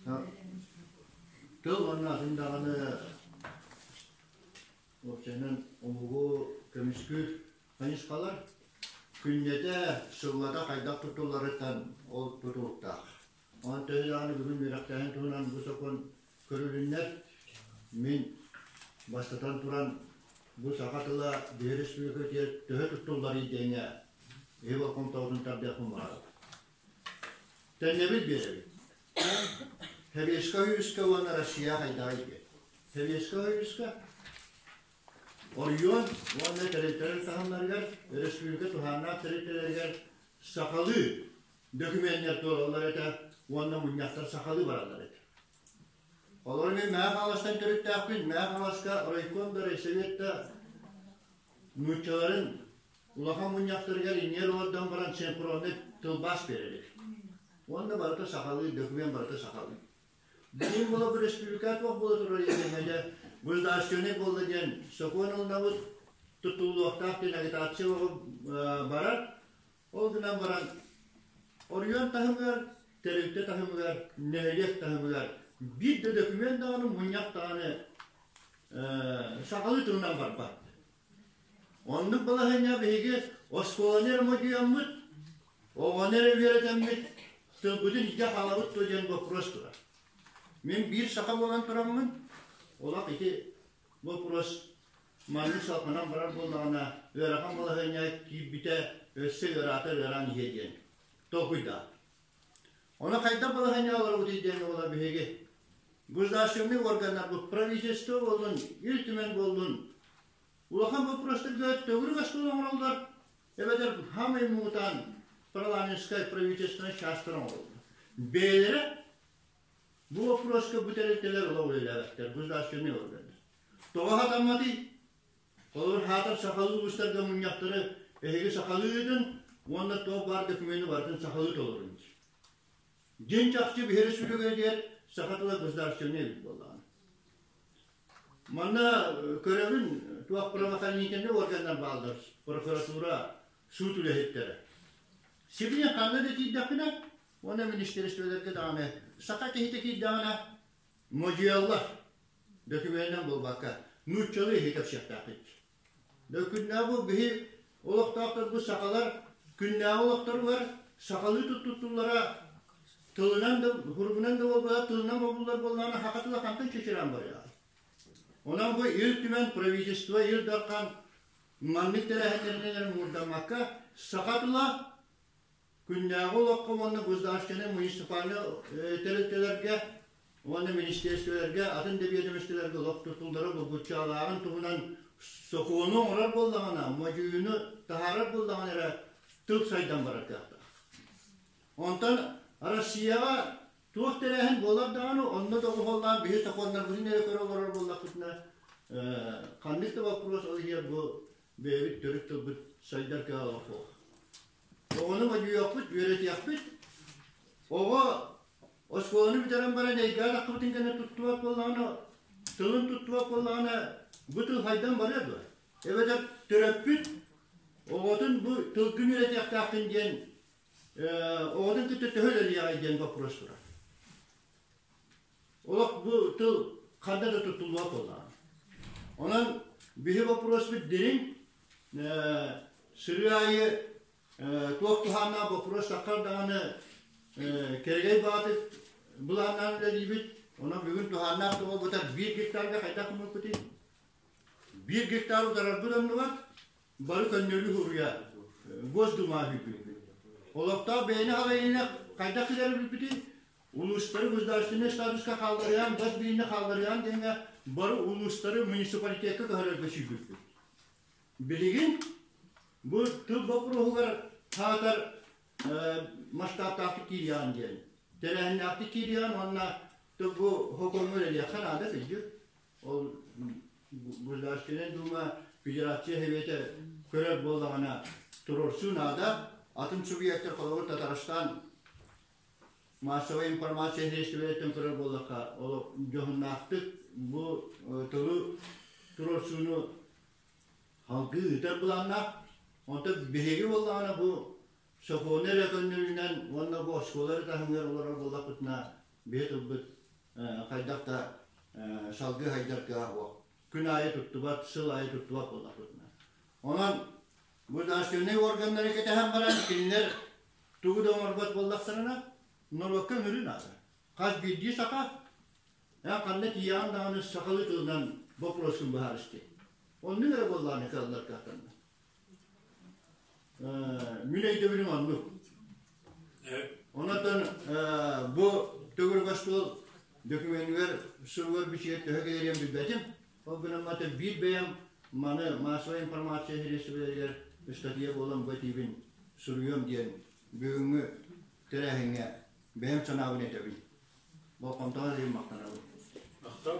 Тыл уонна атын даҕаны уопсайынан омугу көмүскүүр хайысхалар күннэтэ, сыллата хайдах туттулларыттан ол тутулуктаах. Онон төһө даҕаны бүгүн үөрэхтээһин туһунан бу сокуон көрүлүннэр, мин бастатан туран бу саха тыла биһи республикатыгар төһө туттулларый диэҥҥэ киһи болҕомтобутун тардыахпын баҕарабын. Тэннэбил биэрэбин. Сэбиэскэй Союзка уонна Россия хайдаҕый диэн. Сэбиэскэй Союзка оройуон уонна тэрилтэлэр таһымнарыгар, өрөспүүбүлүкэ туһааннаах тэрилтэлэригэр сахалыы дөкүмүөннэр туолаллар этэ уонна мунньахтар сахалыы бараллар этэ. Олор мин Мэҥэ Хаҥаластан төрүттээхпин. Мэҥэ Хаҥаласка райком да, райсовет да нууччаларын улахан мунньахтарыгар иҥиэр олордон баран синхроннай тылбаас биэрэр эбит. Уонна барыта сахалыы, документ барыта сахалыы. Билигин буола республика туох буола турар диэн государственный буолла диэн сокуон ылынабыт, тутуллуохтаах диэн агитация барар. Ол гынан баран оройуон таһымыгар, тэрилтэ таһымыгар, нэһилиэк таһымыгар биир да документ даҕаны, мунньах даҕаны сахалыы тылынан барбат. Оннук балаһыанньа биһиги оскуоланы эрэ модьуйаммыт, оҕону эрэ үөрэтэммит, тылбытын илдьэ хаалабыт дуо диэн боппуруос турар. Мин биир саха буолан тураммын, олох ити боппуруос маннык салҕанан барар буоллаҕына, ыарахан балаһыанньа киирбитэ өссө ыараатар ыараан иһиэ диэн толкуйдаат. Ону хайдах балаһыанньаҕа олоробутуй диэн буола биһиги государственный органнарбыт правительство буоллун, Ил Түмэн буоллун, улахан боппуруостарга төгүрүк остуол оҥороллор, эбэтэр хаамай муҥутаан парламентскай правительственнай чаастар оҥороллор. Бэйэлэрэ бу боппуруоска бу тэрилтэлэр олох үлэлээбэттэр, государственный органнар. Тоҕо хатамматый? Холобур, хаатар сахалыы улуустарга мунньахтары эһиги сахалыы ыытын уонна туох баар докумены барытын сахалыы толорун. Дьиҥ чахчы биһири сүрүгэр саха тыла государственный эбит буоллаҕына. Манна көрөбүн туох правоохранительный органнар бааллар, прокуратура, суут үлэһиттэрэ. Сибилигин ханна да тиийдэхпинэ, уонна министиэристибэлэргэ даҕаны саха киһитэ киирдэҕинэ модьуйаллар. Дөкүмүөнүнэн буолбакка, нууччалыы иһи кэпсиэхтээхпит. Күннээҕи бу биһи олохтоохторбут сахалар күннээҕи олохторугар сахалыы туттуллара тылынан да, суругунан да буолбатах, тылынан бобуллар буоллаҕына, саха тыла хантан чычыраан барыаҕай? Онон бу Ил Түмэн, правительство, Ил Дархан маннык тэрээһиннэринэн эрэ муҥурдаммакка, саха тыла күннээҕи олоххо уонна государственнай муниципальнай тэрилтэлэргэ уонна министиэристибэлэргэ атын да биэдэмистибэлэргэ олох тутуллара булгуччулааҕын туһунан сокуону оҥорор буоллаҕына, модьуйууну таһаарар буоллаҕына эрэ тыл сайдан барар кыахтаах. Онтон Россияҕа туох тэрээһин буолар даҕаны, онно доҕуһуоллаан биһи сокуоннарбытын эрэ көрө олорор буоллахпытына, ханнык да боппуруос ол иһигэр бу бэйэбит төрүт тылбыт сайдар кыаҕа суох. Оҕону модьуйуохпут, үөрэтиэхпит. Оҕо оскуоланы бүтэрэн баран эйгэҕэ таххыбытын кэннэ туттубат буоллаҕына, тылын туттубат буоллаҕына, бу тыл хайдан барыа дуо? Эбэтэр төрөппүт оҕотун бу тылгын үөрэтиэхтээххин диэн оҕотун кытта төһө үлэлиэҕэй диэн боппуруос турар. Олох бу тыл ханна да туттуллубат буоллаҕа. Онон биһи боппуруоспут дириҥ, сырыы аайы туох туһааннаах боппуруос таххар даҕаны кэрэгэй баҕатык былааннаан үлэлиибит. Онон бүгүн туһааннаах да буолбатар биир гектарга хайдах гыммыппытый? Биир гектар утарарбыт оннугар бары көннөрүү суруйа Госдума үһүйбүппүт. Олохтоох бэйэни салайыыны хайдах килэрэ билбитий? Улуустары государственнай статуска хаалларыан, бас билиини хаалларыан диэҥҥэ бары улуустары муниципалитекка көһөрөргө сүүрбүппүт. Билигин бу тыл боппуруоһугар саатар масштабтаахтык киириэҕин диэн, тэрээһиннээхтик киириэҕин уонна бу сокуоҥҥа үлэлиэххэ наада кырдьык. Ол Государственнай Дума Федерация Сэбиэтэ көрөр буоллаҕына туруорсуу наада. Атын субъектар холобур Татарстан массовай информация средстволериттэн көрөр буоллахха, ол дьоһуннаахтык бу тылы туруорсууну салгыы ыытар былааннаах. Онтон биһиги буоллаҕына бу сокуону эрэ көннөрүүнэн уонна бу оскуола эрэ таһымыгар олорор буоллахпытына. Биһи тылбыт хайдах да салгыы хайдар кыаҕа суох. Күн аайы туттубат, сыл аайы туттубат буоллахпытына. Онон государственнай органнары кэтэһэн баран кинилэр тугу да оҥорбот буоллахтарына, норуокка ыҥырыы наада. Хас биирдии саха эн ханна тиийэҕин даҕаны сахалыы тылынан боппуруоскун быһаарыстый. Оннук эрэ буоллаҕына кыаллар кыахтанна. Мин өйдөбүлүм оннук. Онон бу төгүрүк остуол докуменыгар суругар бичигэ төһө кэлэриэн билбэтим. Ол гынан баран биир бэйэм маны массовай информация средстволарыгар ыстатыйа буолан бу этиибин суруйуом диэн бүгүҥҥү тэрээһиҥҥэ бэйэм санаабын этэбин. Болҕомтоҕо иһин махтанабын. Махтал.